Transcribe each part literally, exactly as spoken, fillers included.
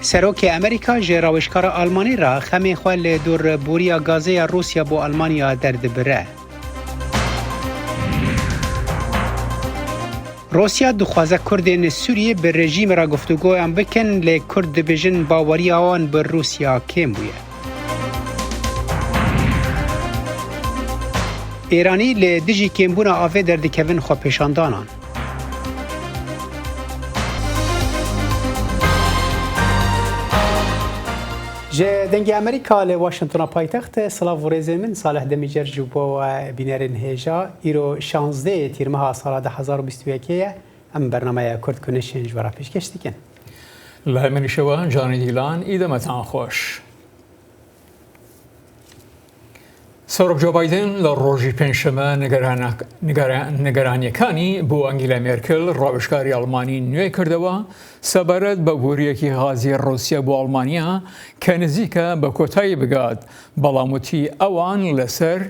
Serokê Amerîka ji rawêjkara Almanî re xemê xwe li dûrbûriya gazê ya Rûsya bo Almanya derdibire. Rûsya dixwaze Kurdên Sûriyê bi rejîmê re guftûgoyan bikin, lê Kurd dibêjin baweriya wan bi Rûsya kêm bûye. Îranî li dijî kêmbûna avê derdikevin xwepêşandanan. Ji Dengê Amerîka li Washingtona paytext, silav û rêzên min, Salih Demîcer ji bo we bînerên hêja. Îro şazdeh Tîrmeha sala du hezar û bîst û yekê ye. Em bernameya Kurd Connection ji we re pêşkêş dikin. Li hemî şewa Canî Dîlan, îdemetan xweş. Serok Joe Biden li rojî Pêncşeme nigerana-, nigera-, nigeraniyekani bo Angela Merkel, rawêjkarê Almanî, nû kiriye sebaret bi boriyekî gazê Rûsya bo Almanya ke nizîk e bi kotayî bigat, belam witî ewan li ser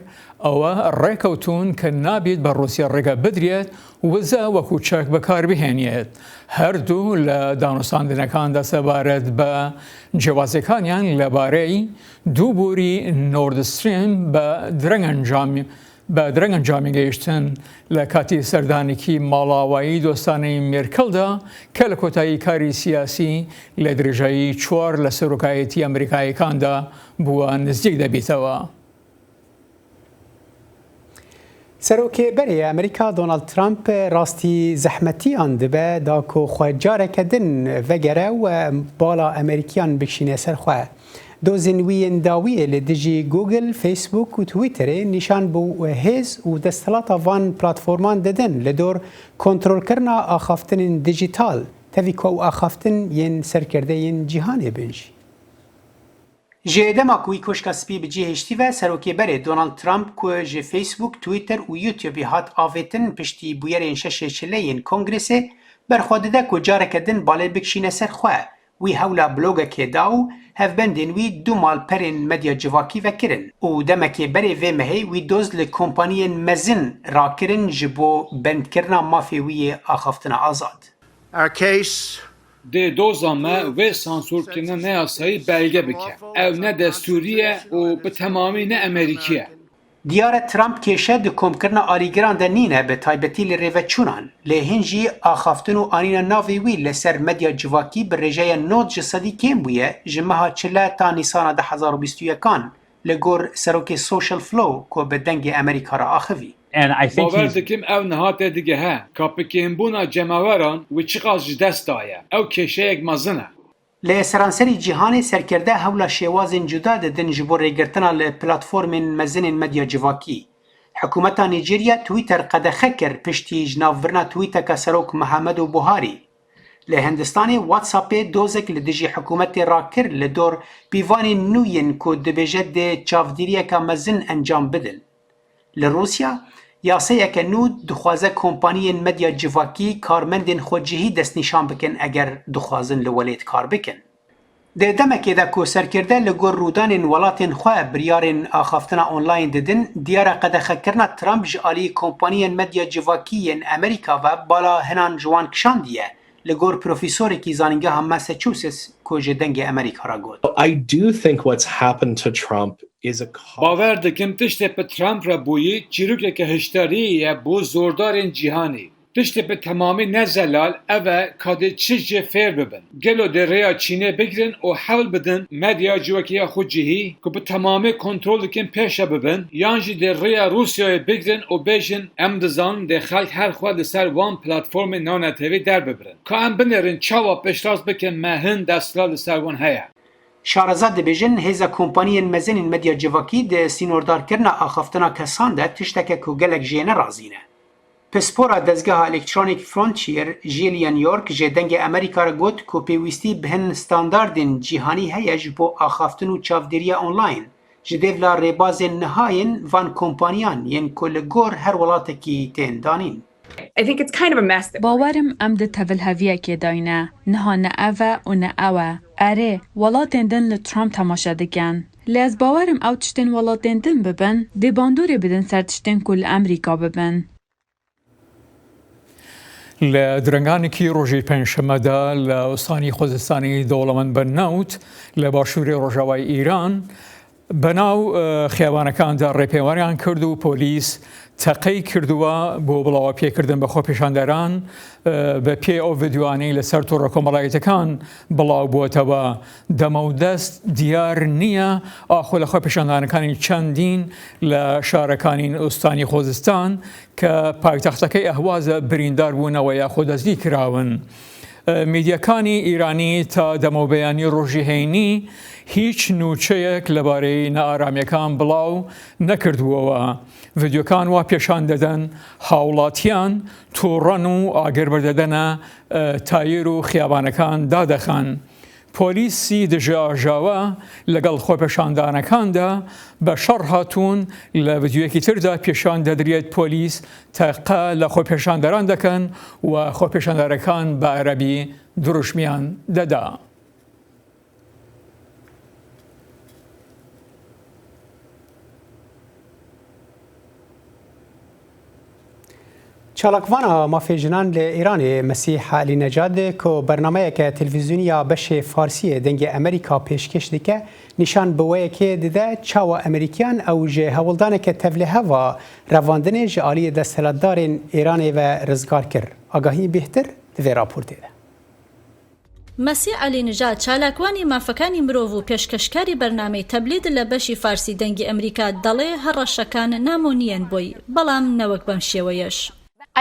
ew rêkewtûn ke nabêt bi Rûsya rêke bidriyet, wiza wekû çek bi kar bihêniyet. Her du li danûstandinekanda sebaret bi cewazêkaniyan li bareyî du borî Nord Stream bi direng encamî, bi direng encamî gehiştin. Li katî serdanekî mala wayî dostanê Merkel de ke li kotayî karî siyasî li dirêjayî çar li serokayetî Amerîkayêkan de bi wan nizdîk debîtewa. Serokê berê Amerîka Donald Trump rastî zehmetiyan dibe da ku xwe careke din vegere û bala Amerîkiyan bikişîne ser xwe. Dozên wî yên dawiyê li dijî Google, Facebook û Twitterê nîşan bi hêz û desthilata van platforman didin li dor kontrolkirina axaftinên dijîtal, tevî ku ew axaftin yên serkirdeyên cîhanê bin jî. Ji dema ku wî Koşka Spî bi cih hiştî ve, Serokê berê Donald Trump ku ji Facebook, Twitter û YouTubeî hat avêtin piştî bûyerên şeşê çilê yên Kongresê, berxwe dide ku careke din balê bikişîne ser xwe. Wî hewla blogekê da û hevbendên wî du malperên medya civakî vekirin û demekê berê vê mehê wî doz li kompaniyên mezin rakirin ji bo bendkirina mafê wî yê axaftina azad. Our case Dê doza me wê sansûrkirina neyasayî belge bike. Ew ne destûrî ye û bi temamî ne Amerîkî ye. Diyar e Trump kêşe di komkirina alîgiran de nîne, bi taybetî li rêveçûnan. Lê hîn jî axaftin û anîna navê wî li ser medya civakî bi rêjeya nod ji sedî kêm bûye ji meha çile ta Nîsana du hezar û bîst û yekan, li gor serokê Social Flow ku bi Dengê Amerîka re axivî. And I think Bawer he's dikim ew niha tê digehe ka bi kêmbûna cemaweran wî çiqas ji dest daye. Ew kêşeyek mezin e. Li seranserî cîhanê serkerde hewla şêwazên cuda didin ji bo rêgirtina li platformên mezinên medya civakî. Hikûmeta Nîjerya Twitter qedexe kir piştî jinavbirina twîteka Serok Muhammedu Buharî. Li Hindistanê WhatsAppê dozek li dijî hikûmetê rakir li dor pîvanên nû yên ku dibêje dê çavdîriyeka mezin encam bidin. Li Rûsya, yasayeke nû dixwaze kompaniyên medya civakî karmendên xwe cihî destnîşan bikin eger dixwazin li welêt kar bikin. Di demekê de ku serkirde li gor rûdanên welatên xwe biryarên axaftina online didin, diyar e qedexekirina Trump ji alî kompaniyên medya civakî yên Amerîka ve bala hinan ji wan kişandiye, li gor profesorekî Zanîngeha Massachusetts ku ji Dengê Amerîka re got. I do think what's happened to Trump is a cause. Bawer dikim tiştê bi Trump re bûyî çîrokeke hişdariyê ye bo zordarên cîhanê. Tiştê bi temamî ne zelal ev e ka dê çi jê fêr bibin. Gelo dê rêya Çînê bigirin û hewl bidin medya civakî ya xwe cihî ku bi temamî kontrol dikin pêşe bibin, yan jî dê rêya Rûsyayê bigirin û bêjin, em dizanin dê xelk her xwe li ser wan platformên navnetewî derbibirin. Ka em binêrin çawa piştrast bikin me hin desthilat li ser wan heye. Şareza dibêjin hêza kompaniyên mezin ên medya civakî di sînordarkirina axaftina kesan de tişteke ku gelek jê nerazî ne. Pispora dezgeha Electronic Frontier, Jillian York, ji Dengê Amerîka re got ku pêwîstî bi hin standardên cîhanî heye ji bo axaftin û çavdêriya online, ji dêvla rêbazên niha yên van kompaniyan yên ku li gor her welatekî tên danîn. I think it's kind of a mess that we're Bawerim em di tevilheviyekê de ne. Niha ne ev e û ne ew e. Erê, welatên din li Trump temaşe dikin. Lê ez bawerim ew tiştên welatên din bibin, dê bandorê bidin ser tiştên ku li Amerîka bibin. لە درەنگانێکی ڕۆژی پێنجشەممەدا لە ئوستانی خۆزستانی دەوڵەمەند بە نەوت لە باشووری ڕۆژاوای ئیران، بەناو، ئە، خیابانەکاندا ڕێپێوانیان کرد و پۆلیس تەقەی کردووە بۆ بڵاوە پێکردن بە خۆپێشاندەران، ئە، بە پێی ئەو ڤیدیوانەی لەسەر تۆڕە کۆمەڵایەتەکان بڵاو بووەتەوە. دەمەودەست دیار نییە ئاخۆ لە خۆپێشاندانەکانی چەندین لە شارەکانی ئوستانی خۆزستان کە پایتەختەکەی ئەهوازە بریندار بوونەوە یاخۆ دەستگیر کراون. ئە، میدیاکانی ئیرانی تا دەمەوبەیانی ڕۆژی هەینی هیچ نوچەیەک لەبارەی نەئارامیەکان بڵاو نەکردووەوە. ڤیدیۆکان وا پێشان دەدەن هاوڵاتیان تووڕەن و ئاگر بەردەدەنە، ئە، تایر و خیابانەکان دادەخەن. پۆلیسی دژە ئاژاوە لەگەڵ خۆپێشاندانەکاندا بە شەڕ هاتوون. لە ڤیدیۆیەکی تردا پێشان دەدرێت پۆلیس تەقە لە خۆپێشاندەران دەکەن و خۆپێشاندەرەکان بە عەرەبی دروشمیان دەدا. Çalakvana mafê jinan li Îranê Mesîh Elî Necad, ku bernameyeke televîzyonî ya beşê Farsî yê Dengê Amerîka pêşkêş dike, nîşan bi wê yekê dide çawa Amerîkiyan ew ji hewldaneke tevliheva revandinê ji aliyê desthilatdarên Îranê ve rizgar kir. Agahî bêhtir di vê raportê de. مەسیح عەلی نژاد، چالاکوانی مافەکانی مرۆڤ و پێشکەشکاری بەرنامەی تەبلید لە بەشی فارسی دەنگی ئەمریکا، دەڵێ هەڕەشەکان نامۆنیەن بۆی، بەڵام نەوەک بەم شێوەیەش.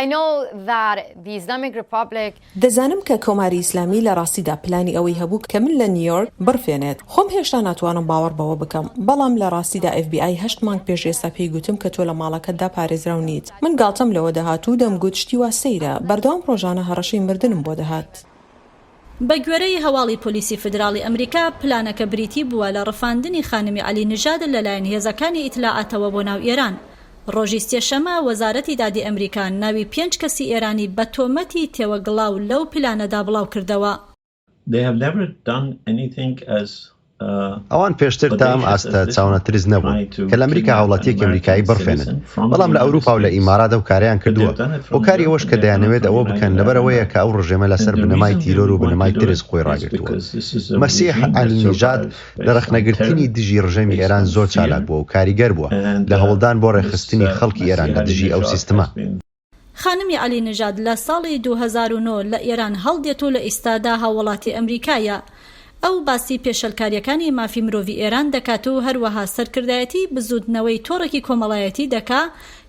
I know that the Islamic Republic دەزانم کە کۆماری ئیسلامی لە ڕاستیدا پلانی ئەوەی هەبوو کە من لە نیویۆرک بڕفێنێت. خۆم هێشتا ناتوانم باوەڕ بەوە بکەم، بەڵام لە ڕاستیدا FBI هەشت مانگ پێش ئێستا پێی گوتم کە تۆ لە ماڵەکەتدا پارێزراو نیت. من گاڵتەم لەوە دەهات و دەمگوت شتی وا سەیرە، بەردەوام ڕۆژانە هەڕەشەی مردنم بۆ دەهات. بە گوێرەی هەواڵی پۆلیسی فیدراڵی ئەمریکا، پلانەکە بریتی بووە لە ڕفاندنی خانمی عەلی نژاد لەلایەن هێزەکانی ئیتلاعاتەوە بۆ ناو ئێران. ڕۆژی سێشەممە، وەزارەتی دادی ئەمریکا ناوی پێنج کەسی ئێرانی بە تۆمەتی تێوەگڵاو لەو پلانەدا بڵاو کردەوە. They have never done anything as ئەوان پێشتر تا ئەم ئاستە چاونەتریز نەبوون کە لە ئەمریکا هاوڵاتیەکی ئەمریکایی بڕفێنن، بەڵام لە ئەوروپا و لە ئیمارات ئەو کارەیان کردووە. هۆکاری ئەوەش کە دەیانەوێت ئەوە بکەن، لەبەر ئەوەیە کە ئەو ڕژێمە لەسەر بنەمای تیرۆر و بنەمای ترس خۆی ڕاگرتووە. مەسیح ئەل نیژاد لە ڕەخنەگرتنی دژی ڕژێمی ئێران زۆر چالاک بووە و کاریگەر بووە لە هەوڵدان بۆ ڕێخستنی خەڵکی ئێران لە دژی ئەو سیستمە. خانمی عەلی نژاد لە ساڵی دوو هەزار و نۆ لە ئێران هەڵدێت و لە ئیستادا هاووڵاتی ئەمریکایە. ئەو باسی پێشەلکاریەکانی مافی مرۆڤی ئێران دەکات و هەروەها سەرکردایەتی بزوتنەوەی تۆڕێکی کۆمەڵایەتی دەکا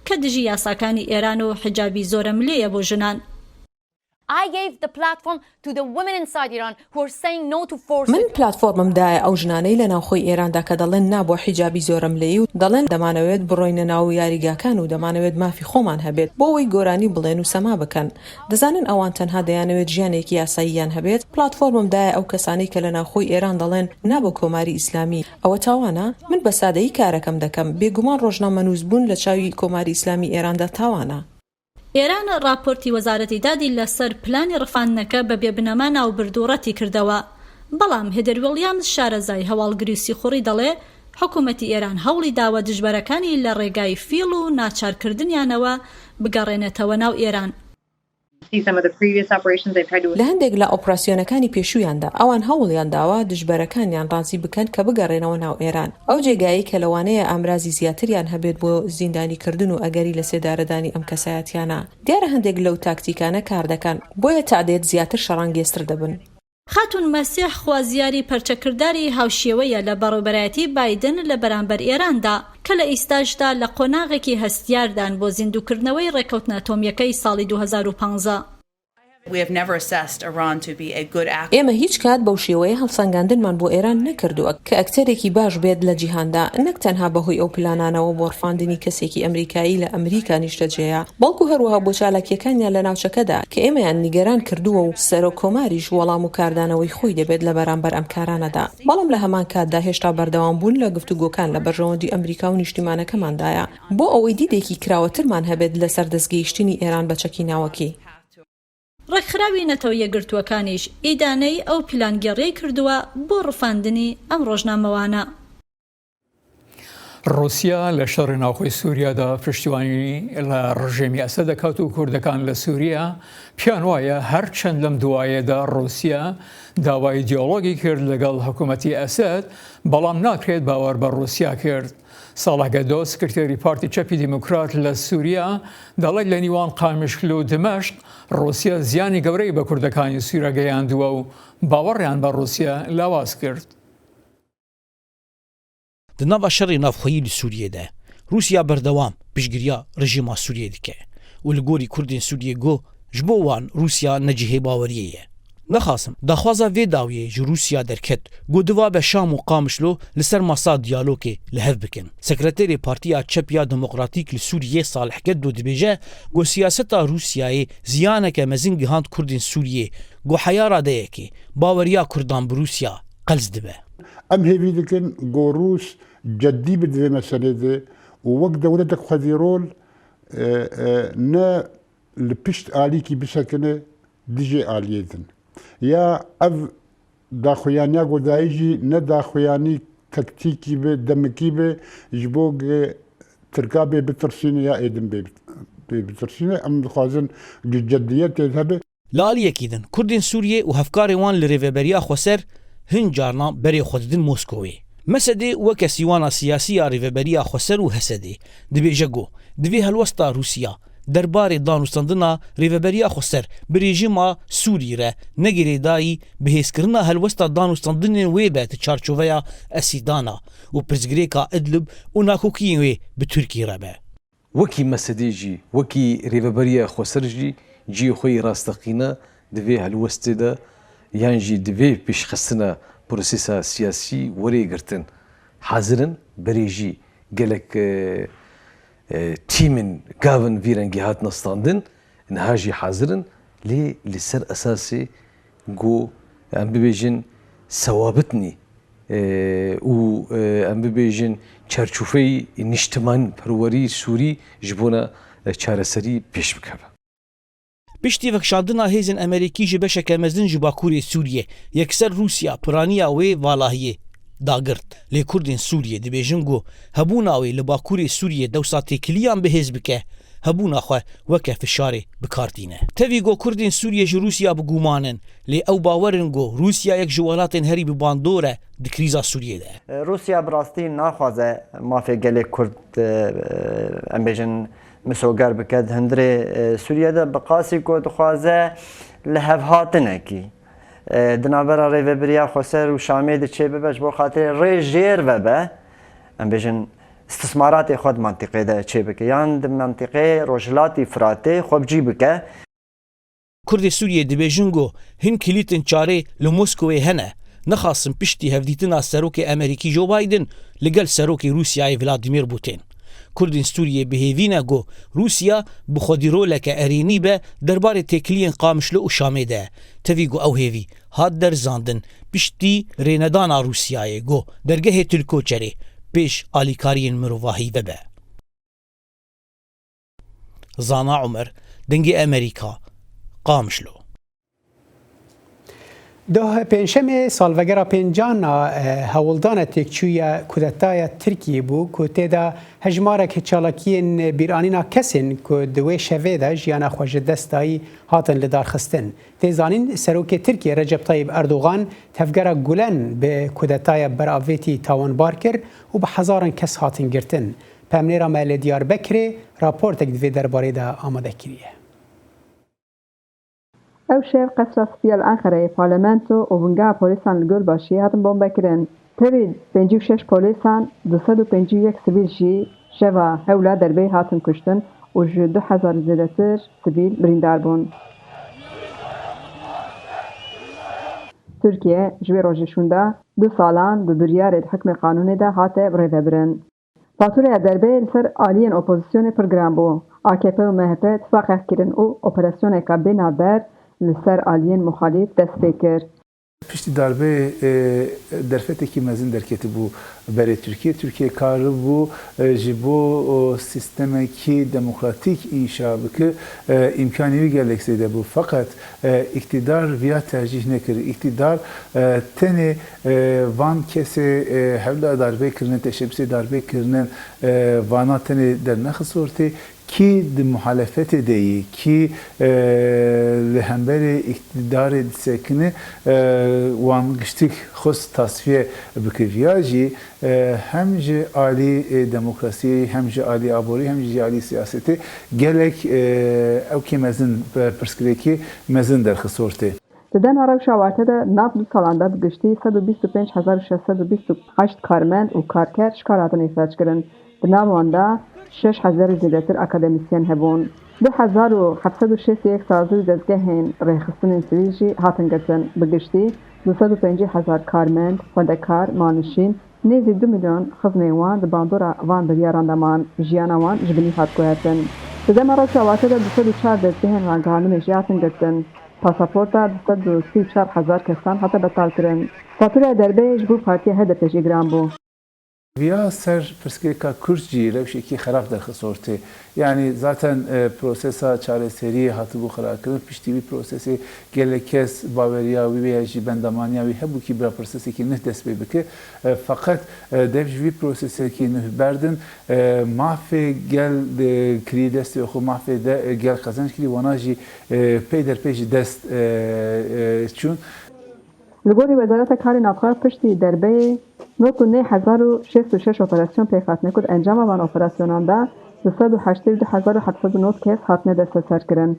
کە دژی یاساکانی ئێران و حیجابی زۆرە ملێیە بۆ ژنان. I gave the platform to the women inside Iran who are saying no to forced من پلاتفۆرمم دایە ئەو ژنانەی لە ناوخۆی ئێراندا کە دەڵێن نا بۆ حیجابی زۆرەملێی و دەڵێن دەمانەوێت بڕۆینە ناو یاریگاکان و دەمانەوێت مافی خۆمان هەبێت بۆ ئەوەی گۆرانی بڵێن و سەما بکەن. دەزانن ئەوان تەنها دەیانەوێت ژیانێکی یاساییان هەبێت؟ پلاتفۆرمم دایە ئەو کەسانەی کە لە ناوخۆی ئێران دەڵێن نا بۆ کۆماری ئیسلامی. ئەوە تاوانە؟ من بە سادەیی کارەکەم دەکەم. بێگومان ڕۆژنامەنووس بوون لە چاوی کۆماری ئیسلامی ئێراندا تاوانە. ئێران راپۆرتی وەزارەتی دادی لەسەر پلانی ڕفاندنەکە بە بێبنەما ناوبرد و ڕەتی کردەوە. بەڵام هێدەر ویڵیامز، شارەزای هەواڵگری و سیخوڕی، دەڵێ حکوومەتی ئێران هەوڵی داوە دژبەرەکانی لە ڕێگای فیڵ و ناچارکردنیانەوە بگەڕێنێتەوە ناو ئێران. See some of the previous operations they've tried to لە هەندێک لە ئۆپراسیۆنەکانی پێشوویاندا ئەوان هەوڵیان داوە دژبەرەکانیان ڕازی بکەن کە بگەڕێنەوە ناو ئێران. ئەو جێگایەی کە لەوانەیە ئامرازی زیاتریان هەبێت بۆ زیندانیکردن و ئەگەری لە سێدارەدانی ئەم کەسایەتیانە. دیارە هەندێک لەو تاکتیکانە کار دەکەن، بۆیە تادێت زیاتر شەڕانگێزتر دەبن. خاتون مەسیح خوازیاری پەرچەکرداری هاوشێوەیە لە بەڕێوەبەرایەتی بایدن لە بەرامبەر ئێراندا، کە لە ئیستاشدا لە قۆناغێکی هەستیاردان بۆ زیندووکردنەوەی ڕێکەوتنە ئەتۆمیەکەی ساڵی دوو هەزار و پازدە. We have never assessed Iran to be a good actor. ئێمە هیچ کات بەو شێوەیە هەڵسەنگاندنمان بۆ ئێران نەکردووە کە ئەکتەرێکی باش بێت لە جیهاندا، نەک تەنها بەهۆی ئەو پلانانەوە بۆ ڕفاندنی کەسێکی ئەمریکایی لە ئەمریکا نیشتەجێیە، بەڵکو هەروەها بۆ چالاکیەکانیان لە ناوچەکەدا کە ئێمەیان نیگەران کردووە و سەرۆک کۆماریش وەڵام و کاردانەوەی خۆی دەبێت لە بەرامبەر ئەم کارانەدا. بەڵام لە هەمان کاتدا هێشتا بەردەوام بوون لە گفتوگۆکان لە بەرژەوەندی ئەمریکا و نیشتیمانەکەماندایە بۆ ئەوەی دیدێکی کراوەترمان هەبێت لەسەر دەستگەیشتنی ئێران بە چەکی ناوەکی. ڕێکخراوی نەتەوە یەکگرتووەکانیش ئیدانەی ئەو پیلانگێڕیەی کردووە بۆ ڕفاندنی ئەم ڕۆژنامەوانە. رووسیا لە شەڕی ناوخۆی سووریادا پشتیوانی لە ڕژێمی ئەسەد دەکات و کوردەکان لە سووریا پیان وایە هەر چەند لەم دوایەدا رووسیا داوای دیالۆگی کرد لەگەڵ حکوومەتی ئەسەد، بەڵام ناکرێت باوەڕ بە رووسیا کرد. ساڵح گەدۆ، سکرتێری پارتی چەپی دیموکرات لە سووریا، دەڵێت لە نیوان قامیشکل و دمەشق رووسیا زیانی گەورەی بە کوردەکانی سووریا گەیاندووە و باوەڕیان بە رووسیا لاواز کرد. Di nava şerê navxweyî li Sûriyê de, Rûsya berdewam piştgiriya rejîma Sûriyê dike û li gorî Kurdên Sûriyê got, ji bo wan Rûsya ne cihê baweriyê ye. Nexasim, daxwaza vê dawiyê ji Rûsya derket, got divabe Şam û Qamişlo li ser masa diyalogê li hev bikin. Sekreterê Partiya Çep ya Demokratîk li Sûriyê Salih Geddo dibêje, got siyaseta Rûsyayê ziyaneke mezin gihand Kurdên Sûriyê, got heya radeyekê baweriya Kurdan bi Rûsya qels dibe. Em hêvî dikin ku Rûs ceddî be di vê meselê de û wek dewletek xwedîrol, e, e, ne li pişt alîkî bisekine dijî aliyê din. Ya ev daxuyaniya ku dayî jî ne daxuyanî tektîkî be, demikî be, ji bo ge Tirka bê bitirsîne ya êdin bê, bê bitirsîne. Em dixwazin ge ceddiyetê hebe. Li aliyekî din, Kurdên Sûriyê û hevkarên wan li Rêveberiya Xweser hin carna berê xwe didin Moskowê. Mesedê weke sîwana siyasî ya Rêveberiya Xweser û H S D'ê dibêje ku divê helwesta Rûsya derbarê danûstandina Rêveberiya Xweser bi rejîma Sûrî re ne girêdayî, bihêzkirina helwesta danûstandinên wê be di çarçoveya Esîdana û pirsgirêka Idlib û nakokiyên wê bi Tirkî re be. Wekî Mesedê jî, wekî Rêveberiya Xweser jî cihê xwe yê rasteqîne di vê helwestê de yan jî di vê pêşxistina prosesa siyasî were girtin. Hazir in berê jî gelek, e, e, tîmên gavin vî rengî hatine standin, niha jî hazir in, lê li ser esasê ku em bibêjin sewabit nî, e, û, e, em bibêjin çarçofeyî niştimanperwerî sûrî ji bona, e, çareserî pêş bikeve. Piştî vekişandina hêzên Amerîkî ji beşeke mezin ji bakurê Sûriyê, yekser Rûsya piraniya wê valahiyê dagirt. Lê Kurdên Sûriyê dibêjin ku hebûna wê li bakurê Sûriyê dewsa têkiliyan bi hêz bike, hebûna xwe weke fişarê bi kar tîne. Tevî ku Kurdên Sûriyê ji Rûsya bi guman in, lê ew bawer in ku Rûsya yek ji welatên herî bi bandor e di krîza Sûriyê de. Rûsya bi rastî naxwaze mafê gelê Kurd, e, em bêjin, misoger bike. Di hundirê, e, Sûriyê de bi qasî ku dixwaze lihevhatinekî, e, di navbera Rêvebiriya Xweser û Şamê de çêbibe, ji bo xatirê rê jêr vebe, em bêjin, istismaratê xwe di mantîqê de çêbike, yan di mantîqê Rojhilatî Firatê xwe bi cî bike. Kurdê Sûriyê dibêjin ku hin kilîtên çarê li Moskowê hene, nexasim piştî hevdîtina Serokê Amerîkî Joe Biden li gel Serokê Rûsyayê Vladimir Putin. Kurdên Sûriyê bi hêvî ne ku Rûsya bi xwedî roleke erênî be derbarê têkiliyên Qamişlo û Şamê de. Tevî ku ew hêvî hat derzandin piştî rênedana Rûsyayê ku dergehê Til Koçerê pêş alîkariyên mirovahî vebe. Zana Omer, Dengê Emerîka, Qamişlo. Doh Pêncşemê salvegera pêncan a, e, hewldana têkçûya kudetaya Tirkiyê bû ku tê de hejmarek çalakiyên bîranîna kesên ku di wê şevê de jiyana xwe ji dest dayî hatin lidarxistin. Tê zanîn, Serokê Tirkiyê Recep Tayyip Erdogan tevgera Gulen bi kudetaya beravêtî tawanbar kir û bi hezaran kes hatin girtin. Pemnêra me li Diyarbekirê raportek di vê derbarê de amade kiriye. Ew şev Qesra Spî ya li Enqereyê parlamento û bingeha polîsan li Gölbaşiyê hatin bombekirin. Tevî pêncî û şeş polîsan, du sed û pêncî û yek sivîl jî şeva hewla derbeyê hatin kuştin û ji du hezar zêdetir sivîl birîndar bûn. Tirkiye ji wê rojê şûnda du salan bi biryarê di hukmê qanûnê de hate birêvebirin. Fatûreya derbeyê li ser aliyên opozisyonê pir giran bû. A K P û M H P tifaqek kirin û operasyoneka bê navber li ser aliyên muxalîf dest pê kir. Piştî darbeyê, e, derfetekî mezin derketibû berê Tirkiye. Tirkiye karibû, e, ji bo, o, sîstemekî demokratîk înşa bike, e, îmkanî wî gelek zêde bû. Feqet, e, îktidar viya tercîh nekir. Îktidar, e, tenê, e, van kesê, e, hewla darbê kirine, teşebûsê darbê kirine, e, vana tenê dernexist ortê. Kî di muhalefetê de yî, kî, e, li hemberê îktidarê disekine, e, wan giştik xwest tasfiye bike. Viya jî, e, hem ji alî, e, demokrasiyê, hem ji alî aborî, hem jî ji alî siyasetê gelek, e, ewkê mezin, e, pirsgirêkê mezin derxist ortê. Di dema rewşa werte de nav du salan de bi giştî sed û bîst û pênc hezar û şeş sed û bîst û heşt karmend û karker ji kar hatin îxrac kirin. Di nav wan de şeş hezarî zêdetir akademîsyen hebûn. Du hezar û heft sed û şêst û yek sazî û dezgehên rêxistinên sivîl jî hatin girtin. Bi giştî du sed û pêncî hezar karmend, xwendekar, malnişîn, nêzî du milyon xizmên wan di bandora van biryaran de man, jiyana wan ji binî hat guhertin. Di dema rewşa wate de du sed û çar dezgehên ragihandinê jî hatin girtin. Pasaporta du sed û sî û çar hezar kesan hate betalkirin. Faturaya derbeyê ji bo partiya H D P jî giran bû. Viya ser pirsgirêka Kurd jî rewşekî xerab derxist ortê. Yanî zaten, e, prosesa çareseriyê hatibû xirakirin. Piştî vî prosesê gelek kes baweriya wî ya jî bendamaniya wî hebû kî bila prosesekî nuh dest pê bike. E, feqet, e, dev ji vî prosesekî nuh berdin, e, mafê gel, e, kirî destê xwe, mafê de, e, gel qezenc kirî, wana jî, e, pey der pey ji dest, e, e, çûn. Li gorî Wezareta Karê Navxwe piştî derbeyê nod û neh hezar û şêst û şeş operasyon pêk hatine ku di encama van operasyonan de du sed û heştê û du hezar û heft sed û nod kes hatine desteserkirin.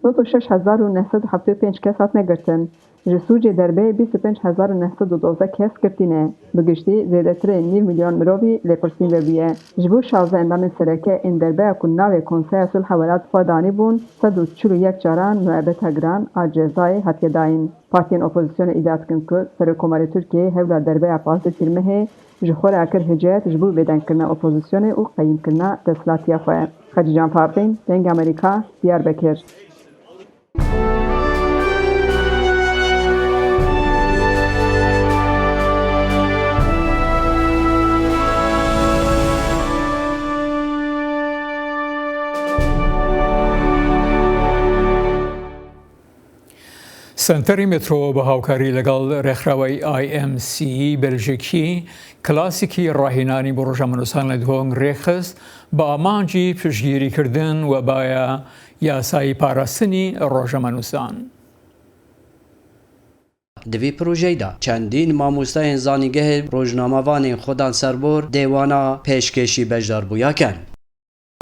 Nod û şeş hezar û neh sed û heftê û pênc kes hatine girtin. Ji sûcê derbeyê bîst û pênc hezar û neh sed û dozdeh kes girtî ne. Bi giştî zêdetirê nîv milyon mirovî lêpirsîn vebûye. Ji bo şazdeh endamên sereke ên derbeya ku navê Konseya Sulh a Welat xwe danîbûn, sed û çil û yek caran muebeta giran a cezayê hatiye dayîn. Partiyên opozisyonê îdia dikin ku Serokkomarê Tirkiyeyê hewla derbeya pazdeh tîrmehê ji xwe re kir hicet ji bo bêdengkirina opozisyonê û qeyîmkirina desthilatiya xwe. Xecîcan Farqîn, Dengê Amerîka, Diyarbekir. سەنتەری مێترۆ بە هاوکاری لەگەڵ ڕێکخراوەی I M C بەلژیکی کلاسیکی ڕاهێنانی بۆ ڕۆژنامەنووسان لە دهۆنگ ڕێکخست بە ئامانجی پشتگیریکردن و بایە یاسایی پاراستنی ڕۆژنامەنووسان. Di vî projeyî de çendîn mamosteyên zanîngehê rojnamevanên xwe dan serbor dê wana pêşkêşî beşdarbûya ken.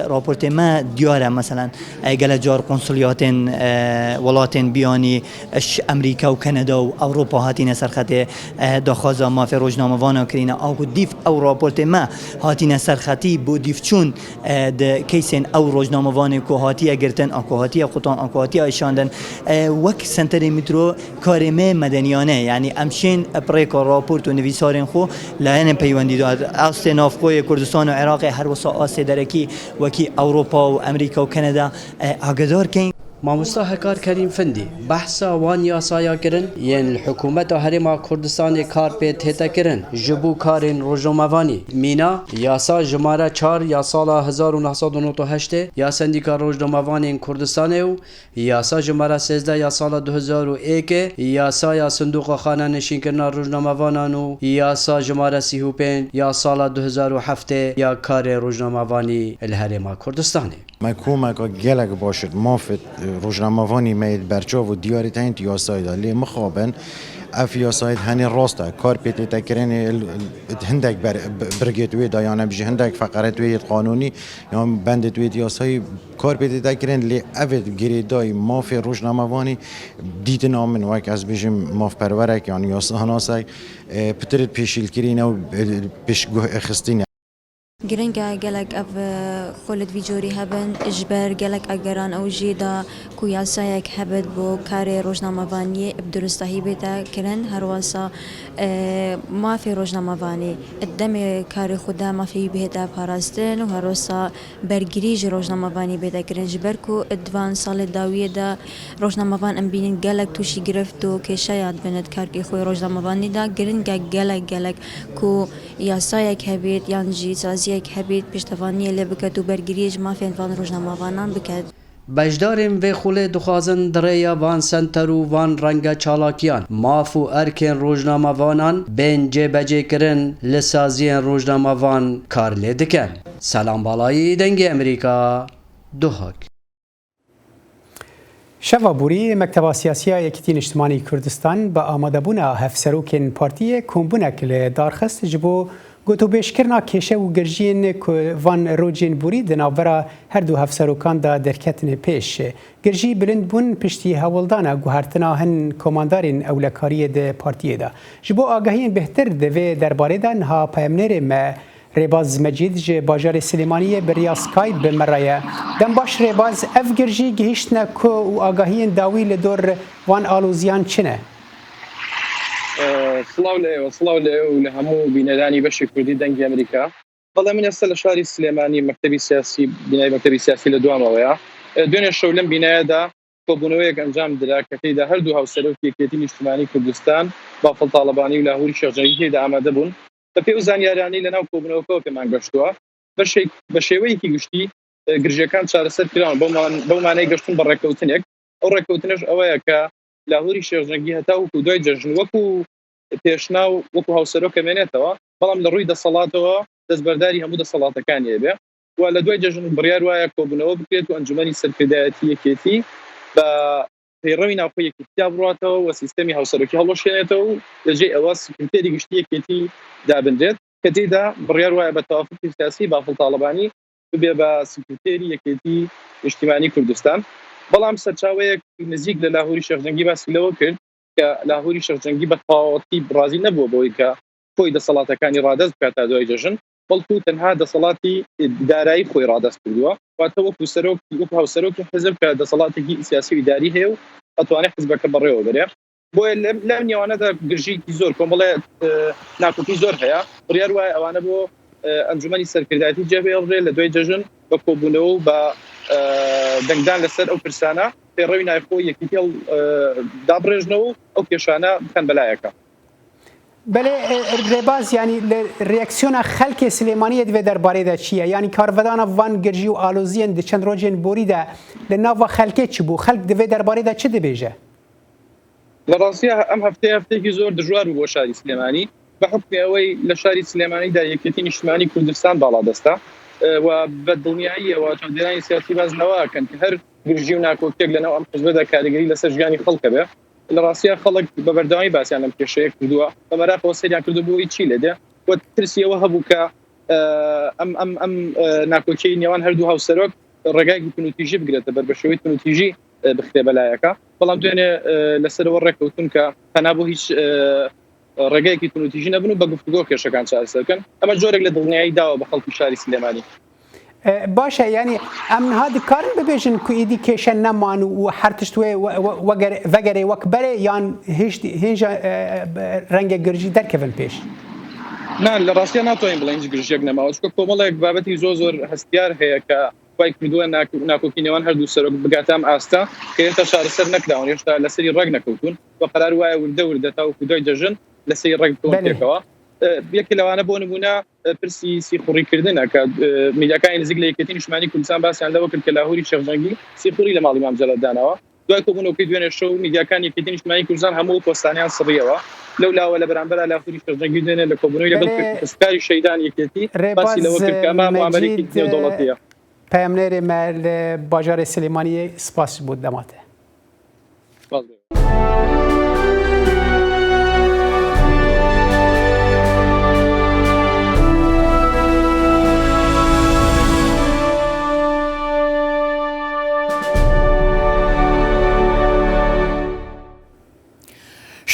Raportê me diyar e, meselen, e, gelek car konsuliyatên, e, welatên biyanî, e, ji Amerîka û Kanada û Ewropa hatîne ser xetê, e, daxwaza mafê rojnamevana kirîne. Anku dîv ew raportê me hatîne ser xetî bo dîvçûn, e, di keysên ew rojnamevanê ku hatiye girtin, anku hatiye qutan, anku hatiye işandin, e, wek Senterê Mîtro karê me medeniyane, yanî em şên bi rêka raport û nivîsarên xwe layenên peywendîdar, astê navxwe yê Kurdistan û Iraqê, her wisa astê derekî wekî Ewropa û Amerîka û Kanada, e, agedar kein. Mamosta Hekar Kerîm Findî behsa wan yasaya kirin yên li Hikûmeta Herêma Kurdistanê kar pê tête kirin ji bo karên rojnamevanî. Mîna yasa jimare çar ya sala hezar û neh sed û nod û heştê ya Sendîka Rojnamevanên Kurdistanê û yasa jimare sêzdeh ya sala du hezar û êkê, yasaya Sindoqa Xanenişînkirina Rojnamevanan û yasa jimare sî û pênc ya sala du hezar û heftê ya karê rojnamevanî li Herêma Kurdistanê. Me komeka gelek baş e. Mafê, e, rojnamevanî me yê berçav û diyarî teyên di yasayê de. Lê mixabin ev yasayê henê rast e. Kar pê tête kirinê, l-, l-, hindek ber-, b-, birgê di wê de, yan em jî hindek feqeret wê yê qanûnî, yan bendê di wê di yasayê kar pê tête kirin. Lê ev ê girêdayî mafê rojnamevanî dîtina min, wek ez bêjim mafperwerek yan yasanasek, e, pitir pêşîlkirî ne û, e, pêşguh xistî ne. Giring e gelek ev, e, xulid vî corî hebin, ji ber gelek ageran ew jî da ku yasayek hebit bo karê rojnamevaniyê bi duristahî bête kirin, her wesa, e, mafê rojnamevanî, di demê karê xwe de mafê wî bihête parastin û her wesa bergirî ji rojnamevanî bête kirin, ji ber ku di van salê dawiyê de rojnamevan em bînin gelek tûşî girft û kêşeya dibin di karkê xwe rojnamevanî de. Giring e gelek gelek ku yasayek hebêt yan jî saziyek hebêt piştevaniyê lê biket û bergiriyê ji mafên van rojnamevanan biket. Beşdarên vê xulê dixwazin di rêya van senter û van renge çalakiyan maf û erkên rojnamevanan bên cêbecêkirin, li saziyên rojnamevan kar lê dikin. Selam Balayî, Dengê Emerîka, Duhok. Şeva borî, Mekteba Siyasî ya Yekîtî Niştimanî Kurdistan bi amadebûna hevserokên partiyê kombûnek li dar xist ji bo gotûbêjkirina kêşe û girjiyên ku van rojên borî di navbera her du hevserokan de derketine pêş. Girjî bilind bûn piştî hewldana guhertina hin komandarên ewlekariyê di partiyê de. Ji bo agahiyên bêhtir di vê derbarê de niha peyamnêrê me Rêbaz Mecîd ji bajarê Silêmaniyê bi riya Skype bi me re ye. Dem baş Rêbaz, ev girjî gihîştine ku û agahiyên dawî li dor van aloziyan çi ne? Silav li êwe, silav li êwe û li hemû bîneranî beşê Kurdî Dengê Emerîka. Belê min êsta li şarî Silêmanî, mektebî siyasî, bînayê mektebî siyasî li dua me ya. E, Duênê şew lem bînaya de kobûneweyek encam dira, ke tê de her du hevserokê Yekêtî Nîştimanî Kurdistan, Bafil Talibanî û Lahûrî Şêxcengî tê de amade bûn. Bi pê û zanyariyanî li nav kobûnewekê pê man geştuwa. Beşek-, bi şêweyekî giştî, e, girjiyekên çareser kiran. Bew man-, bew maneyê geştin bi rêkewtinek. Ew rêkewtineş ew ye ke Lahûrî Şêxcengî heta wekû duay cejn, wekû pêşnaw, wekû hevserok hemênetêwe, belam li rûyê deselatêwe destberdarî hemû deselatekanê be. Û li duay cejn biryar waye kobûnewe bikrêt û Encûmenî Serkirdayetî Yekêtî bi pêrewîna xwe yekîtiya biratêwe û sîstemî hevserokî hilweşênetêwe û li cê ewa Sekreterî Giştî Yekêtî dabinrêt. Ke tê de biryar waye bi tewafukê siyasî Bafil Talibanî bibe bi Sekreterî Yekêtî Nîştimanî Kurdistan. Belam serçaweyek nizîk li Lahûrî Şêxcengî basî lewe kir ke Lahûrî Şêxcengî bi tawatî razî nebû bowê ke koyî deselatekanî radest bike ta duay cejn, belkû tenha deselatî îdarayî xwe radest kiriye. Wate wekû serok, wekû hevserokê hizb ke deselatekî siyasî û îdarî heye û etwane hizbeke berêwe bere. Boye lem, lem nêwane de girjîkî zor, komele, e, nakokî zor heye. Biryar waye ewane bo, e, Encûmenî Serkirdayetî cevê re li duay cejn bi kobûnewe û bi, e, dengdan li ser ew pirsana pêrewîna xwe yekîtî, e, dabirêjne û ew kêşane bixin belayeke. Belê, e, Rêbaz, yanî li reaksiyona xelkê Silêmaniyê di vê derbarê de çi ye? Yanî karvedana van girjî û aloziyên di çend rojên borî de li nava xelkê çi bû? Xelk di vê derbarê de çi dibêje? Li rastiya em hefteyê hefteyekî zor dijwar bû bo şarî Silêmanî. Bi hukmê ewey li şarî Silêmanî de Yekêtî Nîştimanî Kurdistan baladest e. E, we bi dilniyayî ye, we çavdêranê siyasî bes newa kin ke her girjî û nakokiyek li nav em hizbê de karîgerî li ser jiyanî xelk hebe. Li rastiya xelk bi berdewamî basiyan lem kêşeyek kiriye. Bi meraq we seyriyan kiriye bo wî çi lê de. We tirsî ew hebû ke, e, em, em, em, e, nakokiyê nêwan her du hevserok rêgayekî tunûtîjî bigirete ber, bi şêweyê tunûtîjî, e, bixite belayeke. Belam duêne, e, li ser we rêkewtin ke tena bo hîç, e, rêgayekî tunûtîjî nebin û bi guftûgo kêşekan çareser bikin. Ema corek li dilniyayî dawe bi xelkî şarî Silêmanî. E, baş e, yanî em niha dikarin bibêjin ku êdî kêşe neman û her tişt wê we-, we-, wegere-, vegerê wek berê yan hêj-, hêja, e, e, rengê girjî derkevin pêş? Na, li rastiya natoyên biڵێن هیچ girişێک نەماوە، چونکە کۆمەڵێک بابەتی زۆر زۆر هەستیار هەیە کە وای کردووە ناک-، ناکۆکی نێوان هەردوو سەرۆک بگاتە ئەم ئاستە کە هێشتا چارەسەر نەکراون، هێشتا لەسەری ڕێک نەکەوتون و قەرار وایە وردە وردە تاوەکو دوای جەژن لەسەری ڕێک بکەون بەڵێ. پێکەوە. ئە، یەکێ لەوانە بۆ نمونە، ئە، پرسی سیخوڕیکردنە کە، ئە، میدیاکانی نزیک لە یەکێتی نیشتمانی کوردستان باسیان لەوە کرد کە لاهوری شێخ جەنگی سیخوڕی لە ماڵی مام جەلال داناوە. دوای کۆبوونەوەکەی دوێنێ شەو میدیاکانی یەکێتی نیشتمانی کوردستان هەموو پۆستانیان سڕیەوە. لەو لاوە لە بەرامبەرا لاهوری شێخ جەنگی دوێنێ لە کۆبوونەوەی لەگەڵ بەڵێ. پرسکاری شەیدان یەکێتی باسی لەوە کرد کە ئەمە معاملەیەکی مەجید، نێودەوڵەتیە. پەیامنێرێ مە لە باژارێ سلێمانیە، سپاس بۆ دەماتە.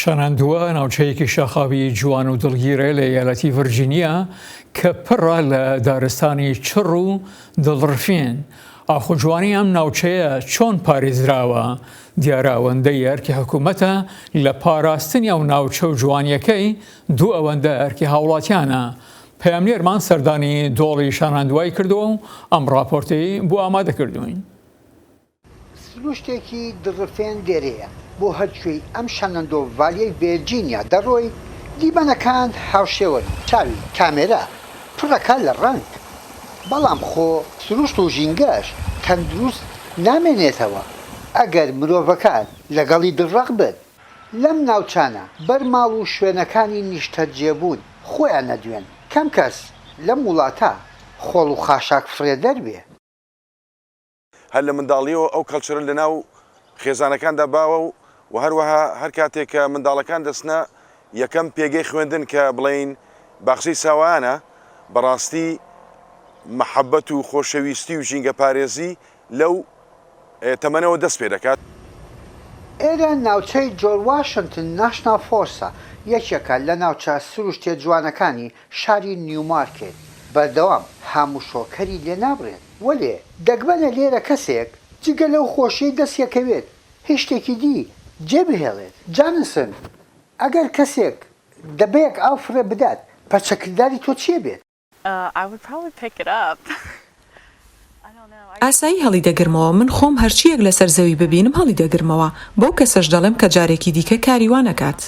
شاناندووە ناوچەیەکی شاخاوی جوان و دڵگیرە لە یالەتی ڤرجینیا کە پڕە لە دارستانی چڕ و دڵڕفێن. ئاخۆ جوانی ئەم ناوچەیە چۆن پارێزراوە؟ دیارە ئەوەندەی ئەرکی حکوومەتە لە پاراستنی ئەو ناوچە و جوانیەکەی، دوو ئەوەندە ئەرکی هاوڵاتیانە. پەیامنێرمان سەردانی دۆڵی شاناندوای کردووە و ئەم ڕاپۆرتەی بۆ ئامادە کردوین. سروشتێکی دڕفێن دێرەیە بۆ هەرکوێی ئەم شەنەندۆڤالیەی ڤێرجینیا دەڕۆی. دیمەنەکان هاوشێوەن، چاوی کامێرا پڕەکە لە ڕەنگ، بەڵام خۆ سروشت و ژینگەش تەندروست نامێنێتەوە ئەگەر مرۆڤەکان لەگەڵی دڕەق بن. لەم ناوچانە بەرماڵ و شوێنەکانی نیشتەجێبوون خۆیان نەدوێن، کەم کەس لەم وڵاتە خۆڵ و خاشاک فڕێدەر بێ. هەر لە منداڵیەوە ئەو کەلچەرە لە ناو خێزانەکاندا باوە و و هەروەها هەر کاتێک کە منداڵەکان دەچنە یەکەم پێگەی خوێندن کە بڵێین باخچەی ساوایانە، بەڕاستی مەحەبەت و خۆشەویستی و ژینگە پارێزی لەو تەمەنەوە دەست پێ دەکات. ئێرە ناوچەی جۆر واشنتن ناشنال فۆرسە، یەکێکە لە ناوچە سروشتیە جوانەکانی شاری نیومارکێت. بەردەوام هاموشۆکەری لێ نابڕێت، وەلێ دەگمەنە لێرە کەسێک جگە لەو خۆشیەی دەستیەکەوێت هیچ شتێکی دی جێ بهێڵێت. جانسن، ئەگەر کەسێک دەبەیەک ئاو فڕێ بدات، پەرچەکرداری تۆ چیە بێت؟ Uh, I would probably pick it up. I don't know. I ئاسایی هەڵیدەگرمەوە، من خۆم هەرچییەک لەسەر زەوی ببینم هەڵیدەگرمەوە، بەو کەسەش دەڵێم کە جارێکی دیکە کاری وا نەکات.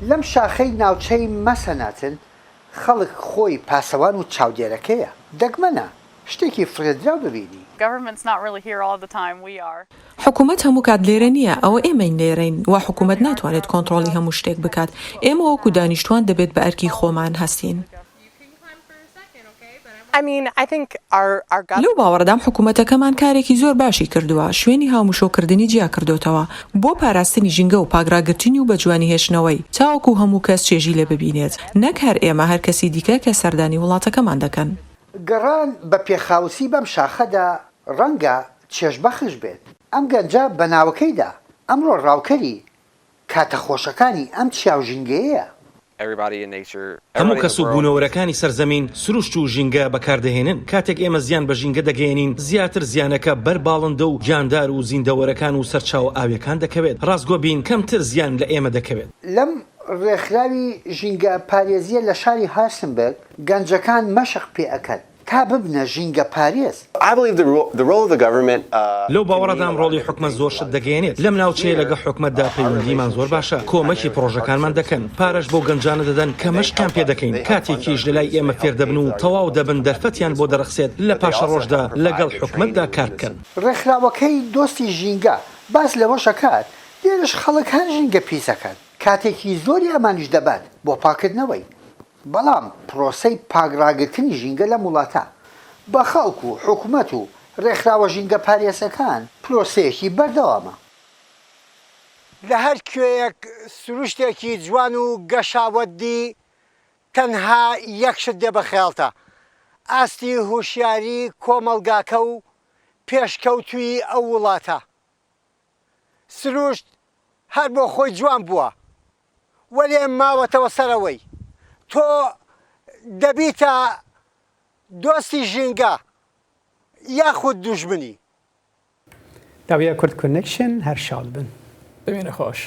لەم شاخەی ناوچەی مەسەناتن خەڵک خۆی پاسەوان و چاودێرەکەیە. دەگمەنە شتێکی فڕێدراو ببینی. Government's not really here all the time. We are. حکومەت هەموو کات لێرە نییە، ئەوە ئێمەین لێرەین، و حکومەت ناتوانێت کۆنتڕۆڵی هەموو شتێک بکات. ئێمە وەکو دانیشتوان دەبێت بە ئەرکی خۆمان هەستین. I mean, I think our, our لەو باوەڕەدام حکوومەتەکەمان کارێکی زۆر باشی کردووە، شوێنی هاومشۆکردنی جیا کردۆتەوە بۆ پاراستنی ژینگە و پاکڕاگرتنی و بەجوانی هێشتنەوەی، تاوەکو هەموو کەس چێژی لێ ببینێت، نەک هەر ئێمە، هەر کەسی دیکە کە سەردانی وڵاتەکەمان دەکەن. گەڕان بە پێخاوسی بەم شاخەدا ڕەنگە چێژبەخش بێت. ئەم گەنجە بە ناوەکەیدا ئەمڕۆ ڕاوکەری کاتە خۆشەکانی ئەم چیا و ژینگەیەیە. هەموو کەس و بوونەوەرەکانی سەر زەمین سروشت و ژینگە بەکاردەهێنن. کاتێک ئێمە زیان بە ژینگە دەگەیەنین، زیاتر زیانەکە بەر باڵندە و گیاندار و زیندەوەرەکان و سەرچاوە ئاویەکان دەکەوێت. ڕاستگۆ بین، کەمتر زیان لە ئێمە دەکەوێت. لەم ڕێکخراوی ژینگە پارێزیە لە شاری هارسنبرگ گەنجەکان مەشق پێ ئەکەن تا ببنە ژینگە پارێز. I believe the role, the role of the government. لەو باوەڕەدام ڕۆڵی حکومەت زۆر شت دەگەیەنێت. لەم ناوچەیە لەگە حکومەتدا پەیوەندیمان زۆر باشە. کۆمەکی پرۆژەکانمان دەکەن. پارەش بۆ گەنجانە دەدەن کە مەشقیان پێ دەکەین. کاتێکیش لەلای ئێمە فێر دەبن و تەواو دەبن، دەرفەتیان بۆ دەرەخسێت لە پاشەڕۆژدا لەگەڵ حکومەتدا کار بکەن. ڕێکخراوەکەی دۆستی ژینگە باس لەوەشەکات، لێرەش خەڵک هەر ژینگە پیسەکەن. کاتێکی زۆری ئەمانیش دەبات بۆ پاکردنەوەی. بەڵام پرۆسەی پاکڕاگرتنی ژینگە لەم وڵاتە بە خەڵک و حکومەت و ڕێکخراوە ژینگە پارێزەکان پرۆسەیەکی بەردەوامە. لە هەر کوێیەک سروشتێکی جوان و گەشاوەت دی، تەنها یەک شت دێ بە خەیاڵتا، ئاستی هوشیاری کۆمەڵگاکە و پێشکەوتووی ئەو وڵاتە. سروشت هەر بۆ خۆی جوان بووە، وەلێ ماوەتەوە سەرەوەی. تۆ دەبیتە دۆستی ژینگە یاخود دوژمنی. داویە Kurd Connection، هەر شاد بن. دەمێنە خۆش.